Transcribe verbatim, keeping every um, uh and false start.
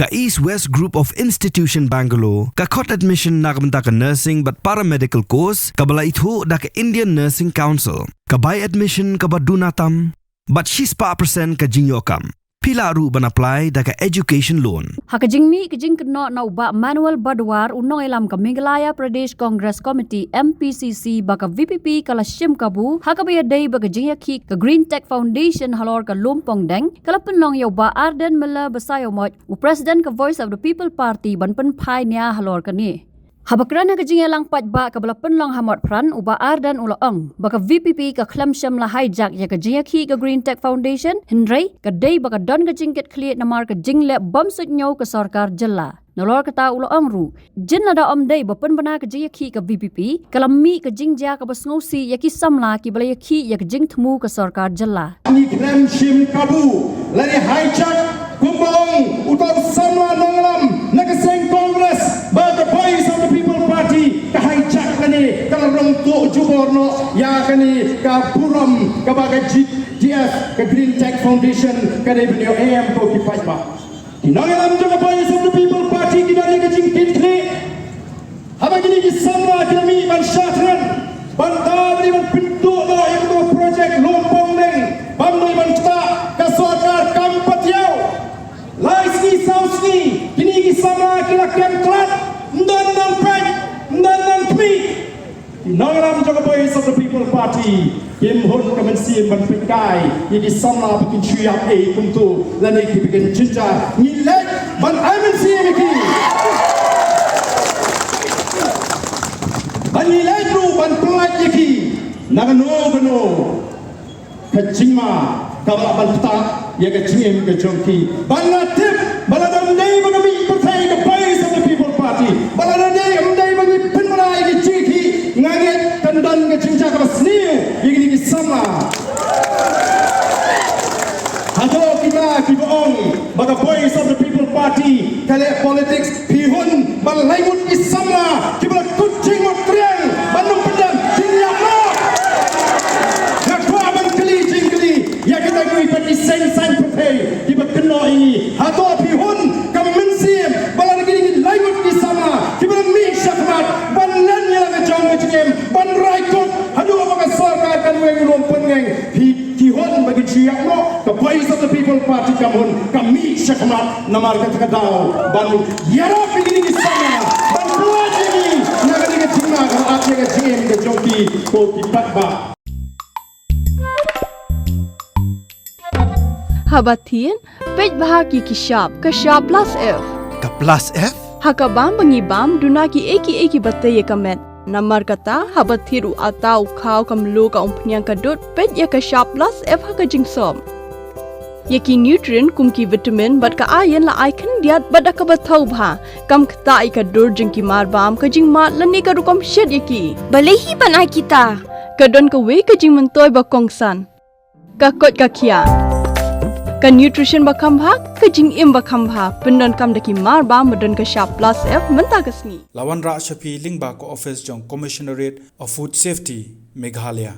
Ka East West Group of Institution Bangalore ka khot admission na ka bynta ka nursing bad paramedical course kaba la ithuh da ka Indian Nursing Council. Ka bai admission kaba duna tam bad shispah percent ka jingïoh kam. Phi lah ruh ban apply da ka education loan. Ha ka jingmih ka jingkynnoh na u Bah Manuel Badwar, u nongïalam ka Meghalaya Pradesh Congress Committee, M P C C, ba ka V P P ka la shim kabu ha kaba ïadei bad ka jingïakhih ka Green Tech Foundation halor ka Lum Pongdeng, ka la pynlong ïa u Bah Ardent Miller Basaiawmoit, u President ka Voice of the People Party, ban pynphai nia halor kane. Haba kren ha ka jingïalang paidbah kaba la pynlong ha Motphran, u Bah Ardent u la ong ba ka V P P ka khlem shym la hijack ïa ka jingïakhih ka Green Tech Foundation, hynrei ka dei ba ka don ka jingkitkhlieh namar ka jingleh bym suidñiew ka sorkar jylla. Nalor kata u la ong ruh, jin lada ym dei ba pynbna ka jingïakhih ka V P P, ka la mih ka jingjia kaba sngewsih ïa ki samla kiba la ïakhih ïa ka jingthmu ka sorkar jylla. Ngi khlem shim kabu lane hijack kumba ong uta u samla nongïalam na ka seng Congress ba ka Voice of the People Party ka hijack lane ka la rong tuh jubor noh ïa kane ka burom kaba ka G D F, ka Green Tech Foundation, ka dei ban ïoh em, ko ki paidbah. Ki nongïalam jong ka Voice of the People Party ki don ïa ka jingkitkhlieh. Haba kine ki samla ki la mih ban shah thngan ban da ban pynduh noh ïa ka project Lum Pongdeng, bym dei ban ktah, ka sorkar kam pat ïoh. Lai sngi saw sngi kine ki samla ki la kem khlad, ym don nongpeit, ym don nongkhmih. Ki nongïalam jong ka Voice of the People Party kim hun ka mynsiem ban pynkai ïa ki samla ba kin shu ïap ei kumto lane kiba kin jynjar. Ngi leit ban ai mynsiem ïa ki. Bad ngi leit ruh ban pyllait ïa ki na kano kano ka jingma kaba lah ban ktah ïa ka jingim ka jong ki. Bad nga tip ba lada ym dei ba ka mih pyrthei ka Voice of the People Party, ba lada ym dei ba ngi pynbna ïa ki jingkhih, nga ngeit kan don ka jingjia kaba sniew ïa kine ki samla. Hato kita kiba ong ba ka Voice of the People Party ka leh politics, phi hun ba lai ngut ki samla kiba la kut jingmut triang ban ym pyndem, kin ïap noh? Nga kwah ban kylli jingkylli ïa kita kiwei pat ki seng saiñ pyrthei kiba kynnoh ïa ngi. Hato phi hun ka mynsiem ba lada kine ki lai ngut ki samla kiba la mih shakhmat ban len ïa la ka jong ka jingim, ban rai kut haduh ba ka sorkar kan weng ruh pynngeng, phi ki hun ba kin shu ïap noh? Ka Voice of the People Party kam hun, ka mih shakhmat namar kata ka daw ban ïarap ïa kine ki samla, ban pyllait ïa ki na kane ka jingma kaba ap ïa ka jingim ka jong ki, ko ki paidbah. Haba thied, peit bha ïa ki shap, ka shap plus F. Ka plus F? Ha ka bam ba ngi bam, duna kiei kiei kiba tei ïa ka met. Namar kata, haba thied u atta, u khaw, ka mluh, ka umphniang, ka dud, peit ïa ka shap plus F ha ka jingsop. Ïa ki nutrient kum ki vitamin bad ka iron la ai khyndiat bad da kaba thaw bha. Kam ktah ïa ka dur jong ki marbam, ka jingmad lane ka rukom shet ïa ki. Balei hi ban ai kita? Ka don kawei ka jingmyntoi ba kongsan. Ka koit ka khiah. Ka nutrition ba kham bha, ka jingim ba kham bha. Pyndonkam da ki marbam ba don ka shap plus F mynta ka sngi. La wanrah sha phi lyngba ka office jong Commissionerate of Food Safety, Meghalaya.